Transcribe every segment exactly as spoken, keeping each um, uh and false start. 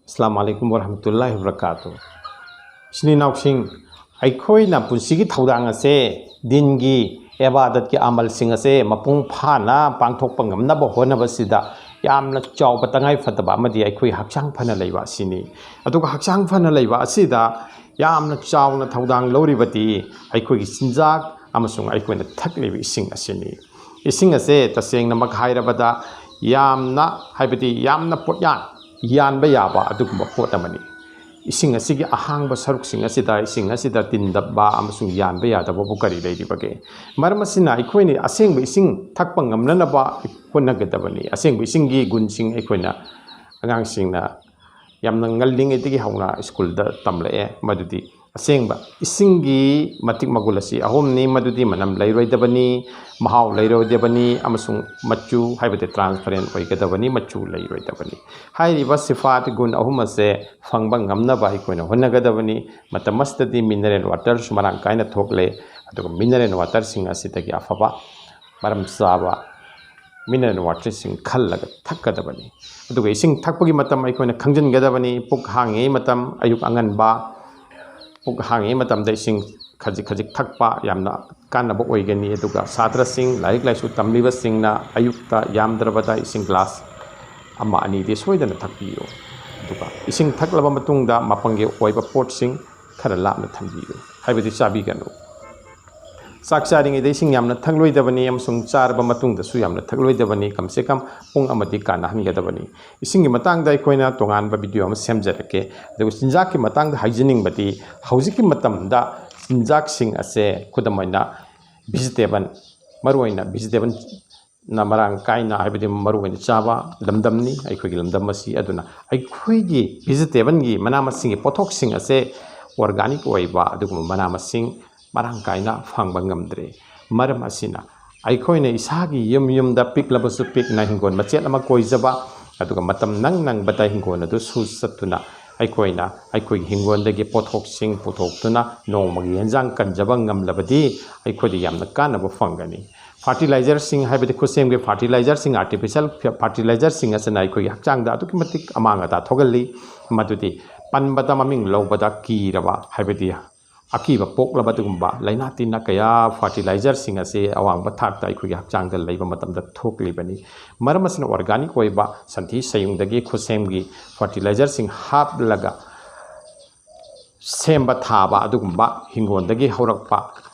ꯑꯁꯂꯥꯃꯨ ꯑꯂꯥꯏꯀꯨꯝ ꯋꯔꯍꯃꯇꯨꯜꯂꯥꯍꯤ ꯋꯕꯔꯀꯥꯇꯨꯍ꯫ ꯏꯆꯤꯟ ꯏꯅꯥꯎꯁꯤꯡ, ꯑꯩꯈꯣꯏꯅ ꯄꯨꯟꯁꯤꯒꯤ ꯊꯧꯗꯥꯡ ꯑꯁꯦ, ꯗꯤꯟꯒꯤ ꯏꯕꯥꯗꯠꯀꯤ ꯑꯃꯜꯁꯤꯡ ꯑꯁꯦ ꯃꯄꯨꯡ ꯐꯥꯅ ꯄꯥꯡꯊꯣꯛꯄ ꯉꯝꯅꯕ ꯍꯣꯠꯅꯕꯁꯤꯗ ꯌꯥꯝꯅ ꯆꯥꯎꯕ ꯇꯉꯥꯏ ꯐꯗꯕ ꯑꯃꯗꯤ ꯑꯩꯈꯣꯏ ꯍꯛꯆꯥꯡ ꯐꯅ ꯂꯩꯕ ꯑꯁꯤꯅꯤ꯫ ꯑꯗꯨꯒ ꯍꯛꯆꯥꯡ ꯐꯅ ꯂꯩꯕ ꯑꯁꯤꯗ ꯌꯥꯝꯅ ꯆꯥꯎꯅ ꯊꯧꯗꯥꯡ ꯂꯧꯔꯤꯕꯗꯤ ꯑꯩꯈꯣꯏꯒꯤ ꯆꯤꯟꯖꯥꯛ ꯑꯃꯁꯨꯡ ꯑꯩꯈꯣꯏꯅ ꯊꯛꯂꯤꯕ ꯏꯁꯤꯡ ꯑꯁꯤꯅꯤ꯫ ꯏꯁꯤꯡ ꯑꯁꯦ ꯇꯁꯦꯡꯅꯃꯛ ꯍꯥꯏꯔꯕꯗ ꯌꯥꯝꯅ, ꯍꯥꯏꯕꯗꯤ ꯌꯥꯝꯅ ꯄꯣꯠꯌꯥꯟ ꯌꯥꯟꯕ ꯌꯥꯕ ꯑꯗꯨꯒꯨꯝꯕ ꯄꯣꯠ ꯑꯃꯅꯤ꯫ ꯏꯁꯤꯡ ꯑꯁꯤꯒꯤ ꯑꯍꯥꯡꯕ ꯁꯔꯨꯛꯁꯤꯡ ꯑꯁꯤꯗ, ꯏꯁꯤꯡ ꯑꯁꯤꯗ ꯇꯤꯟꯗꯕ ꯑꯃꯁꯨꯡ ꯌꯥꯟꯕ ꯌꯥꯗꯕꯕꯨ ꯀꯔꯤ ꯂꯩꯔꯤꯕꯒꯦ? ꯃꯔꯝ ꯑꯁꯤꯅ ꯑꯩꯈꯣꯏꯅ ꯑꯁꯦꯡꯕ ꯏꯁꯤꯡ ꯊꯛꯄ ꯉꯝꯅꯅꯕ ꯍꯣꯠꯅꯒꯗꯕꯅꯤ꯫ ꯑꯁꯦꯡꯕ ꯏꯁꯤꯡꯒꯤ ꯒꯨꯟꯁꯤꯡ ꯑꯩꯈꯣꯏꯅ ꯑꯉꯥꯡꯁꯤꯡꯅ ꯌꯥꯝꯅ ꯉꯜꯂꯤꯉꯩꯗꯒꯤ ꯍꯧꯅ ꯁ꯭ꯀꯨꯜꯗ ꯇꯝꯂꯛꯑꯦ, ꯃꯗꯨꯗꯤ ꯑꯁꯦꯡꯕ ꯏꯁꯤꯡꯒꯤ ꯃꯇꯤꯛ ꯃꯒꯨꯟ ꯑꯁꯤ ꯑꯍꯨꯝꯅꯤ, ꯃꯗꯨꯗꯤ ꯃꯅꯝ ꯂꯩꯔꯣꯏꯗꯕꯅꯤ, ꯃꯍꯥꯎ ꯂꯩꯔꯣꯏꯗꯕꯅꯤ ꯑꯃꯁꯨꯡ ꯃꯆꯨ, ꯍꯥꯏꯕꯗꯤ transparent ꯑꯣꯏꯒꯗꯕꯅꯤ, ꯃꯆꯨ ꯂꯩꯔꯣꯏꯗꯕꯅꯤ꯫ ꯍꯥꯏꯔꯤꯕ ꯁꯤꯐꯥꯠ ꯒꯨꯟ ꯑꯍꯨꯝ ꯑꯁꯦ ꯐꯪꯕ ꯉꯝꯅꯕ ꯑꯩꯈꯣꯏꯅ ꯍꯣꯠꯅꯒꯗꯕꯅꯤ꯫ ꯃꯇꯝ ꯑꯁꯤꯗꯗꯤ mineral waterꯁꯨ ꯃꯔꯥꯡ ꯀꯥꯏꯅ ꯊꯣꯛꯂꯦ, ꯑꯗꯨꯒ mineral waterꯁꯤꯡ ꯑꯁꯤꯗꯒꯤ ꯑꯐꯕ, ꯃꯔꯝ ꯆꯥꯕ mineral waterꯁꯤꯡ ꯈꯜꯂꯒ ꯊꯛꯀꯗꯕꯅꯤ꯫ ꯑꯗꯨꯒ ꯏꯁꯤꯡ ꯊꯛꯄꯒꯤ ꯃꯇꯝ ꯑꯩꯈꯣꯏꯅ ꯈꯪꯖꯤꯟꯒꯗꯕꯅꯤ꯫ ꯄꯨꯛ ꯍꯥꯡꯉꯤꯉꯩ ꯃꯇꯝ, ꯑꯌꯨꯛ ꯑꯉꯟꯕ, ꯄꯨꯛ ꯍꯥꯡꯉꯤꯉꯩ ꯃꯇꯝꯗ ꯏꯁꯤꯡ ꯈꯖꯤꯛ ꯈꯖꯤꯛ ꯊꯛꯄ ꯌꯥꯝꯅ ꯀꯥꯟꯅꯕ ꯑꯣꯏꯒꯅꯤ꯫ ꯑꯗꯨꯒ ꯁꯥꯇ꯭ꯔꯁꯤꯡ, ꯂꯥꯏꯔꯤꯛ ꯂꯥꯏꯁꯨ ꯇꯝꯂꯤꯕꯁꯤꯡꯅ ꯑꯌꯨꯛꯇ ꯌꯥꯝꯗ꯭ꯔꯕꯗ ꯏꯁꯤꯡ glass ꯑꯃ ꯑꯅꯤꯗꯤ ꯁꯣꯏꯗꯅ ꯊꯛꯄꯤꯌꯨ꯫ ꯑꯗꯨꯒ ꯏꯁꯤꯡ ꯊꯛꯂꯕ ꯃꯇꯨꯡꯗ ꯃꯄꯪꯒꯤ ꯑꯣꯏꯕ ꯄꯣꯠꯁꯤꯡ ꯈꯔ ꯂꯥꯞꯅ ꯊꯝꯕꯤꯌꯨ, ꯍꯥꯏꯕꯗꯤ ꯆꯥꯕꯤꯒꯅꯨ꯫ ꯆꯥꯛ ꯆꯥꯔꯤꯉꯩꯗ ꯏꯁꯤꯡ ꯌꯥꯝꯅ ꯊꯛꯂꯣꯏꯗꯕꯅꯤ ꯑꯃꯁꯨꯡ ꯆꯥꯔꯕ ꯃꯇꯨꯡꯗꯁꯨ ꯌꯥꯝꯅ ꯊꯛꯂꯣꯏꯗꯕꯅꯤ꯫ ꯀꯝ ꯁꯦ ꯀꯝ ꯄꯨꯡ ꯑꯃꯗꯤ ꯀꯥꯟꯅꯍꯟꯒꯗꯕꯅꯤ꯫ ꯏꯁꯤꯡꯒꯤ ꯃꯇꯥꯡꯗ ꯑꯩꯈꯣꯏꯅ ꯇꯣꯉꯥꯟꯕ video ꯑꯃ ꯁꯦꯝꯖꯔꯛꯀꯦ꯫ ꯑꯗꯨꯒ ꯆꯤꯟꯖꯥꯛꯀꯤ ꯃꯇꯥꯡꯗ ꯍꯥꯏꯖꯅꯤꯡꯕꯗꯤ, ꯍꯧꯖꯤꯛꯀꯤ ꯃꯇꯝꯗ ꯆꯤꯟꯖꯥꯛꯁꯤꯡ ꯑꯁꯦ, ꯈꯨꯗꯝ ꯑꯣꯏꯅ vegetable, ꯃꯔꯨꯑꯣꯏꯅ vegetable ꯅ ꯃꯔꯥꯡ ꯀꯥꯏꯅ, ꯍꯥꯏꯕꯗꯤ ꯃꯔꯨꯑꯣꯏꯅ ꯆꯥꯕ ꯂꯝꯗꯝꯅꯤ ꯑꯩꯈꯣꯏꯒꯤ ꯂꯝꯗꯝ ꯑꯁꯤ꯫ ꯑꯗꯨꯅ ꯑꯩꯈꯣꯏꯒꯤ vegetableꯒꯤ, ꯃꯅꯥ ꯃꯁꯤꯡꯒꯤ ꯄꯣꯠꯊꯣꯛꯁꯤꯡ ꯑꯁꯦ organic ꯑꯣꯏꯕ ꯑꯗꯨꯒꯨꯝꯕ ꯃꯅꯥ ꯃꯁꯤꯡ ꯃꯔꯥꯡ ꯀꯥꯏꯅ ꯐꯪꯕ ꯉꯝꯗ꯭ꯔꯦ꯫ ꯃꯔꯝ ꯑꯁꯤꯅ ꯑꯩꯈꯣꯏꯅ ꯏꯁꯥꯒꯤ ꯌꯨꯝ ꯌꯨꯝꯗ ꯄꯤꯛꯂꯕꯁꯨ ꯄꯤꯛꯅ ꯍꯤꯡꯒꯣꯜ ꯃꯆꯦꯠ ꯑꯃ ꯀꯣꯏꯖꯕ, ꯑꯗꯨꯒ ꯃꯇꯝ ꯅꯪ ꯅꯪꯕꯗ ꯍꯤꯡꯒꯣꯜ ꯑꯗꯨ ꯁꯨ ꯆꯠꯇꯨꯅ ꯑꯩꯈꯣꯏꯅ ꯑꯩꯈꯣꯏꯒꯤ ꯍꯤꯡꯒꯣꯜꯗꯒꯤ ꯄꯣꯠꯊꯣꯛꯁꯤꯡ ꯄꯨꯊꯣꯛꯇꯨꯅ ꯅꯣꯡꯃꯒꯤ ꯍꯦꯟꯖꯥꯡ ꯀꯟꯖꯕ ꯉꯝꯂꯕꯗꯤ ꯑꯩꯈꯣꯏꯗ ꯌꯥꯝꯅ ꯀꯥꯟꯅꯕ ꯐꯪꯒꯅꯤ꯫ ꯐꯔꯇꯤꯂꯥꯏꯖꯔꯁꯤꯡ, ꯍꯥꯏꯕꯗꯤ ꯈꯨꯠꯁꯦꯝꯒꯤ ꯐꯔꯇꯤꯂꯥꯏꯖꯔꯁꯤꯡ, ꯑꯥꯔꯇꯤꯐꯤꯁꯤꯌꯦꯜ ꯐꯔꯇꯤꯂꯥꯏꯖꯔꯁꯤꯡ ꯑꯁꯤꯅ ꯑꯩꯈꯣꯏꯒꯤ ꯍꯛꯆꯥꯡꯗ ꯑꯗꯨꯛꯀꯤ ꯃꯇꯤꯛ ꯑꯃꯥꯡ ꯑꯇꯥ ꯊꯣꯛꯍꯜꯂꯤ꯫ ꯃꯗꯨꯗꯤ ꯄꯟꯕꯗ ꯃꯃꯤꯡ ꯂꯧꯕꯗ ꯀꯤꯔꯕ, ꯍꯥꯏꯕꯗꯤ ꯑꯀꯤꯕ ꯄꯣꯛꯂꯕ ꯑꯗꯨꯒꯨꯝꯕ ꯂꯥꯏꯅꯥ ꯇꯤꯟꯅ ꯀꯌꯥ ꯐꯔꯇꯤꯂꯥꯏꯖꯔꯁꯤꯡ ꯑꯁꯤ ꯑꯋꯥꯡꯕ ꯊꯥꯛꯇ ꯑꯩꯈꯣꯏꯒꯤ ꯍꯛꯆꯥꯡꯗ ꯂꯩꯕ ꯃꯇꯝꯗ ꯊꯣꯛꯂꯤꯕꯅꯤ꯫ ꯃꯔꯝ ꯑꯁꯤꯅ ꯑꯣꯔꯒꯥꯅꯤꯛ ꯑꯣꯏꯕ ꯁꯟꯊꯤ ꯁꯌꯨꯡꯗꯒꯤ ꯈꯨꯠꯁꯦꯝꯒꯤ ꯐꯔꯇꯤꯂꯥꯏꯖꯔꯁꯤꯡ ꯍꯥꯞꯂꯒ ꯁꯦꯝꯕ ꯊꯥꯕ ꯑꯗꯨꯒꯨꯝꯕ ꯍꯤꯡꯒꯣꯜꯗꯒꯤ ꯍꯧꯔꯛꯄ,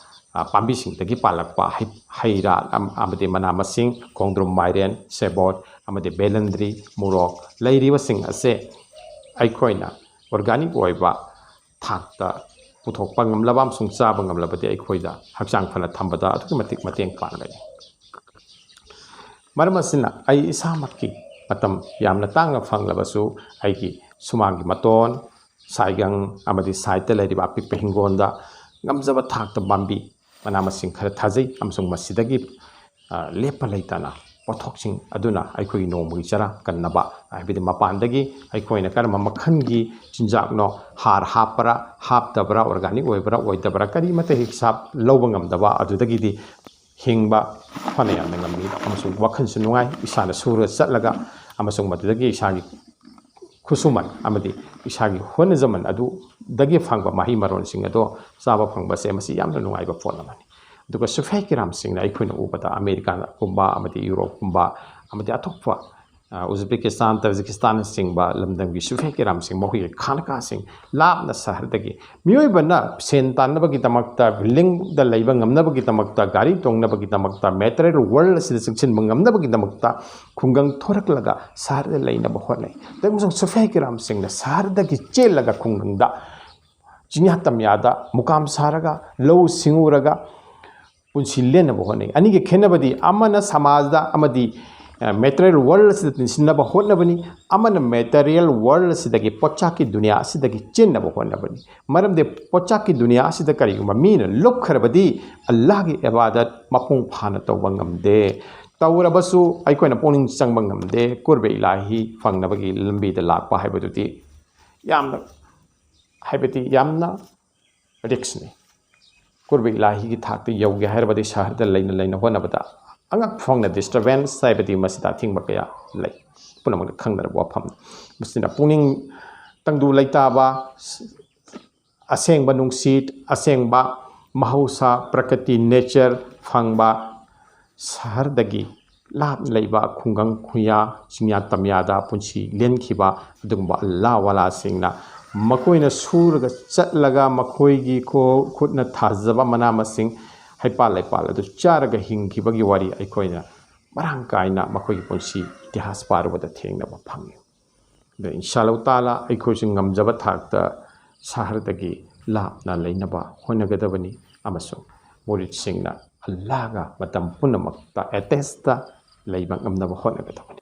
ꯑ, ꯄꯥꯝꯕꯤꯁꯤꯡꯗꯒꯤ ꯄꯥꯜꯂꯛꯄ ꯍꯩ, ꯍꯩ ꯔꯥ ꯑꯝ-, ꯑꯃꯗꯤ ꯃꯅꯥ ꯃꯁꯤꯡ, ꯈꯣꯡꯗ꯭ꯔꯨꯝ, ꯃꯥꯏꯔꯦꯟ, ꯁꯦꯕꯣꯠ ꯑꯃꯗꯤ ꯕꯦꯂꯟꯗ꯭ꯔꯤ, ꯃꯣꯔꯣꯛ ꯂꯩꯔꯤꯕꯁꯤꯡ ꯑꯁꯦ ꯑꯩꯈꯣꯏꯅ ꯑꯣꯔꯒꯥꯅꯤꯛ ꯑꯣꯏꯕ ꯊꯥꯛꯇ ꯄꯨꯊꯣꯛꯄ ꯉꯝꯂꯕ ꯑꯃꯁꯨꯡ ꯆꯥꯕ ꯉꯝꯂꯕꯗꯤ ꯑꯩꯈꯣꯏꯗ ꯍꯛꯆꯥꯡ ꯐꯅ ꯊꯝꯕꯗ ꯑꯗꯨꯛꯀꯤ ꯃꯇꯤꯛ ꯃꯇꯦꯡ ꯄꯥꯡꯒꯅꯤ꯫ ꯃꯔꯝ ꯑꯁꯤꯅ ꯑꯩ ꯏꯁꯥꯃꯛꯀꯤ ꯃꯇꯝ ꯌꯥꯝꯅ ꯇꯥꯡꯅ ꯐꯪꯂꯕꯁꯨ ꯑꯩꯒꯤ ꯁꯨꯃꯥꯡꯒꯤ ꯃꯇꯣꯟ, ꯁꯥꯏꯒꯪ ꯑꯃꯗꯤ ꯁꯥꯏꯠꯇ ꯂꯩꯔꯤꯕ ꯑꯄꯤꯛꯄ ꯍꯤꯡꯒꯣꯜꯗ ꯉꯝꯖꯕ ꯊꯥꯛꯇ ꯄꯥꯝꯕꯤ ꯃꯅꯥ ꯃꯁꯤꯡ ꯈꯔ ꯊꯥꯖꯩ ꯑꯃꯁꯨꯡ ꯃꯁꯤꯗꯒꯤ, ꯑ, ꯂꯦꯞꯄ ꯂꯩꯇꯅ ꯄꯣꯠꯊꯣꯛꯁꯤꯡ ꯑꯗꯨꯅ ꯑꯩꯈꯣꯏꯒꯤ ꯅꯣꯡꯃꯒꯤ ꯆꯔꯥ ꯀꯟꯅꯕ, ꯍꯥꯏꯕꯗꯤ ꯃꯄꯥꯟꯗꯒꯤ ꯑꯩꯈꯣꯏꯅ ꯀꯔꯝꯕ ꯃꯈꯜꯒꯤ ꯆꯤꯟꯖꯥꯛꯅꯣ, ꯍꯥꯔ ꯍꯥꯞꯄ꯭ꯔꯥ ꯍꯥꯞꯇꯕ꯭ꯔꯥ, ꯑꯣꯔꯒꯥꯅꯤꯛ ꯑꯣꯏꯕ꯭ꯔꯥ ꯑꯣꯏꯗꯕ꯭ꯔꯥ, ꯀꯔꯤꯃꯠꯇ ꯍꯤꯁꯥꯞ ꯂꯧꯕ ꯉꯝꯗꯕ ꯑꯗꯨꯗꯒꯤꯗꯤ ꯍꯤꯡꯕ ꯐꯅ ꯌꯥꯝꯅ ꯉꯝꯃꯤ ꯑꯃꯁꯨꯡ ꯋꯥꯈꯜꯁꯨ ꯅꯨꯡꯉꯥꯏ, ꯏꯁꯥꯅ ꯁꯨꯔ ꯆꯠꯂꯒ ꯑꯃꯁꯨꯡ ꯃꯗꯨꯗꯒꯤ ꯏꯁꯥꯒꯤ ꯈꯨꯠꯁꯨꯃꯟ ꯑꯃꯗꯤ ꯏꯁꯥꯒꯤ ꯍꯣꯠꯅꯖꯃꯟ ꯑꯗꯨꯗꯒꯤ ꯐꯪꯕ ꯃꯍꯩ ꯃꯔꯣꯡꯁꯤꯡ ꯑꯗꯣ ꯆꯥꯕ ꯐꯪꯕꯁꯦ ꯃꯁꯤ ꯌꯥꯝꯅ ꯅꯨꯡꯉꯥꯏꯕ ꯄꯣꯠ ꯑꯃꯅꯤ꯫ ꯑꯗꯨꯒ ꯁꯨꯐꯦ ꯀꯤꯔꯥꯝꯁꯤꯡꯅ ꯑꯩꯈꯣꯏꯅ ꯎꯕꯗ ꯑꯃꯦꯔꯤꯀꯥꯒꯨꯝꯕ ꯑꯃꯗꯤ ꯌꯨꯔꯣꯞꯀꯨꯝꯕ ꯑꯃꯗꯤ ꯑꯇꯣꯞꯄ, ꯑ, ꯎꯖꯕꯦꯀꯤꯁꯇꯥꯟ, ꯇꯥꯖꯤꯀꯤꯁꯇꯥꯟꯅꯆꯤꯡꯕ ꯂꯝꯗꯝꯒꯤ ꯁꯨꯐꯦ ꯀꯤꯔꯥꯝꯁꯤꯡ, ꯃꯈꯣꯏꯒꯤ ꯈꯥꯟꯀꯥꯁꯤꯡ ꯂꯥꯞꯅ ꯁꯍꯔꯗꯒꯤ ꯃꯤꯑꯣꯏꯕꯅ ꯁꯦꯟ ꯇꯥꯟꯅꯕꯒꯤꯗꯃꯛꯇ, ꯕꯤꯜꯗꯤꯡꯗ ꯂꯩꯕ ꯉꯝꯅꯕꯒꯤꯗꯃꯛꯇ, ꯒꯥꯔꯤ ꯇꯣꯡꯅꯕꯒꯤꯗꯃꯛꯇ, ꯃꯦꯇꯔꯤꯌꯦꯜ ꯋꯥꯔꯜ ꯑꯁꯤꯗ ꯆꯪꯁꯤꯟꯕ ꯉꯝꯅꯕꯒꯤꯗꯃꯛꯇ ꯈꯨꯡꯒꯪ ꯊꯣꯔꯛꯂꯒ ꯁꯍꯔꯗ ꯂꯩꯅꯕ ꯍꯣꯠꯅꯩ꯫ ꯑꯗꯨꯒ ꯑꯃꯁꯨꯡ ꯁꯨꯐꯦ ꯀꯤꯔꯥꯝꯁꯤꯡꯅ ꯁꯍꯔꯗꯒꯤ ꯆꯦꯜꯂꯒ ꯈꯨꯡꯒꯪꯗ ꯆꯤꯡꯌꯥ ꯇꯝꯌꯥꯗ ꯃꯨꯀꯥꯝ ꯁꯥꯔꯒ ꯂꯧ ꯁꯤꯡꯎꯔꯒ ꯄꯨꯟꯁꯤ ꯂꯦꯟꯅꯕ ꯍꯣꯠꯅꯩ꯫ ꯑꯅꯤꯒꯤ ꯈꯦꯠꯅꯕꯗꯤ ꯑꯃꯅ ꯁꯃꯥꯖꯗ ꯑꯃꯗꯤ, ꯑ, ꯃꯦꯇꯔꯤꯌꯦꯜ ꯋꯥꯔꯜ ꯑꯁꯤꯗ ꯇꯤꯟꯁꯤꯟꯅꯕ ꯍꯣꯠꯅꯕꯅꯤ, ꯑꯃꯅ ꯃꯦꯇꯔꯤꯌꯦꯜ ꯋꯥꯔꯜ ꯑꯁꯤꯗꯒꯤ, ꯄꯣꯠꯆꯥꯛꯀꯤ ꯗꯨꯅꯤꯌꯥ ꯑꯁꯤꯗꯒꯤ ꯆꯦꯟꯅꯕ ꯍꯣꯠꯅꯕꯅꯤ꯫ ꯃꯔꯝꯗꯤ ꯄꯣꯠꯆꯥꯛꯀꯤ ꯗꯨꯅꯤꯌꯥ ꯑꯁꯤꯗ ꯀꯔꯤꯒꯨꯝꯕ ꯃꯤꯅ ꯂꯨꯞꯈ꯭ꯔꯕꯗꯤ ꯑꯜꯂꯥꯍꯒꯤ ꯏꯕꯥꯗꯠ ꯃꯄꯨꯡ ꯐꯥꯅ ꯇꯧꯕ ꯉꯝꯗꯦ꯫ ꯇꯧꯔꯕꯁꯨ ꯑꯩꯈꯣꯏꯅ ꯄꯨꯛꯅꯤꯡ ꯆꯪꯕ ꯉꯝꯗꯦ꯫ ꯀꯨꯔꯕ ꯏꯂꯥꯍꯤ ꯐꯪꯅꯕꯒꯤ ꯂꯝꯕꯤꯗ ꯂꯥꯛꯄ ꯍꯥꯏꯕꯗꯨꯗꯤ ꯌꯥꯝꯅ, ꯍꯥꯏꯕꯗꯤ ꯌꯥꯝꯅ ꯔꯤꯛꯁꯅꯤ꯫ ꯀꯨꯔꯕ ꯏꯂꯥꯍꯤꯒꯤ ꯊꯥꯛꯇ ꯌꯧꯒꯦ ꯍꯥꯏꯔꯕꯗꯤ ꯁꯍꯔꯗ ꯂꯩꯅ ꯂꯩꯅ ꯍꯣꯠꯅꯕꯗ ꯑꯉꯛ ꯐꯪꯅ disturbance ꯍꯥꯏꯕꯗꯤ ꯃꯁꯤꯗ ꯑꯊꯤꯡꯕ ꯀꯌꯥ ꯂꯩ꯫ ꯄꯨꯝꯅꯃꯛꯅ ꯈꯪꯅꯔꯕ ꯋꯥꯐꯝꯅꯤ꯫ ꯃꯁꯤꯅ ꯄꯨꯛꯅꯤꯡ ꯇꯪꯗꯨ ꯂꯩꯇꯥꯕ, ꯑꯁꯦꯡꯕ ꯅꯨꯡꯁꯤꯠ, ꯑꯁꯦꯡꯕ ꯃꯍꯧꯁꯥ, ꯄ꯭ꯔꯀ꯭ꯔꯤꯇꯤ, nature ꯐꯪꯕ ꯁꯍꯔꯗꯒꯤ ꯂꯥꯞꯅ ꯂꯩꯕ ꯈꯨꯡꯒꯪ ꯈꯨꯌꯥ, ꯆꯤꯡꯌꯥ ꯇꯝꯌꯥꯗ ꯄꯨꯟꯁꯤ ꯂꯦꯟꯈꯤꯕ ꯑꯗꯨꯒꯨꯝꯕ ꯑꯜꯂꯥ ꯋꯥꯂꯥꯁꯤꯡꯅ ꯃꯈꯣꯏꯅ ꯁꯨꯔꯒ ꯆꯠꯂꯒ ꯃꯈꯣꯏꯒꯤ ꯈꯣ-, ꯈꯨꯠꯅ ꯊꯥꯖꯕ ꯃꯅꯥ ꯃꯁꯤꯡ, ꯍꯩꯄꯥꯜ ꯂꯩꯄꯥꯜ ꯑꯗꯨ ꯆꯥꯔꯒ ꯍꯤꯡꯈꯤꯕꯒꯤ ꯋꯥꯔꯤ ꯑꯩꯈꯣꯏꯅ ꯃꯔꯥꯡ ꯀꯥꯏꯅ ꯃꯈꯣꯏꯒꯤ ꯄꯨꯟꯁꯤ ꯏꯇꯤꯍꯥꯁ ꯄꯥꯔꯨꯕꯗ ꯊꯦꯡꯅꯕ ꯐꯪꯉꯤ꯫ ꯑꯗꯣ ꯏꯟꯁꯥ ꯑꯜꯂꯥꯍꯨ ꯇꯥꯂꯥ ꯑꯩꯈꯣꯏꯁꯨ ꯉꯝꯖꯕ ꯊꯥꯛꯇ ꯁꯍꯔꯗꯒꯤ ꯂꯥꯞꯅ ꯂꯩꯅꯕ ꯍꯣꯠꯅꯒꯗꯕꯅꯤ ꯑꯃꯁꯨꯡ ꯃꯨꯔꯤꯗꯁꯤꯡꯅ ꯑꯜꯂꯥꯍꯒ ꯃꯇꯝ ꯄꯨꯝꯅꯃꯛꯇ attachedꯇ ꯂꯩꯕ ꯉꯝꯅꯕ ꯍꯣꯠꯅꯒꯗꯕꯅꯤ꯫